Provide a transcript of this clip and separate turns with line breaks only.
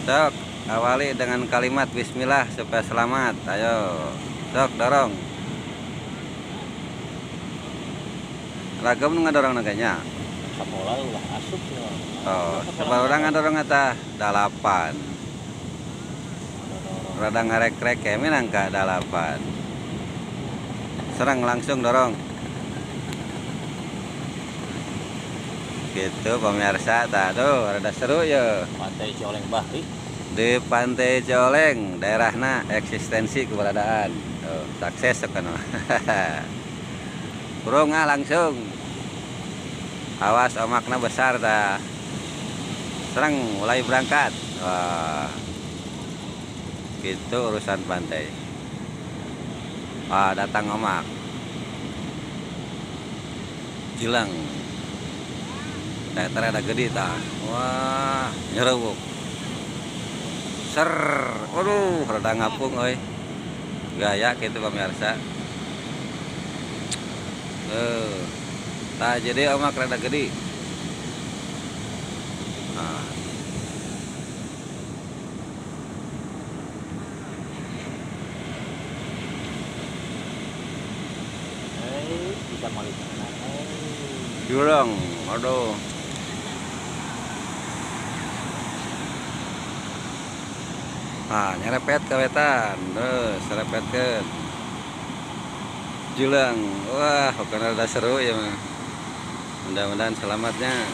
Sok, awali dengan kalimat bismillah supaya selamat. Ayo, sok dorong. Ragam nu ngadorong naganya.
Sekolah ulah asup.
Oh, sekolah orang ngadorong eta 8. Rada ngarek-rek ya minangka 8. Serang langsung dorong. Gitu pemirsa, tah tuh rada seru ya.
Pantai Cioleng Bahri.
Di Pantai Cioleng, daerahna eksistensi keberadaan. Tuh, sukses kan. Burung ah langsung. Awas omakna besar ta. Serang mulai berangkat. Wah. Gitu urusan pantai. Wah, datang omak. Jilang. Daerah ada gede ta. Wah, nyerewuk. Ser. Waduh, rada ngapung euy. Gaya gitu pemirsa. Tah jadi omak rada gede. Nah.
Bisa malik.
Jurang, aduh. Nah, nyerepet ke wetan, terus serepetkeun. Julang, wah, pokoknya udah seru ya mah. Mudah-mudahan selamatnya.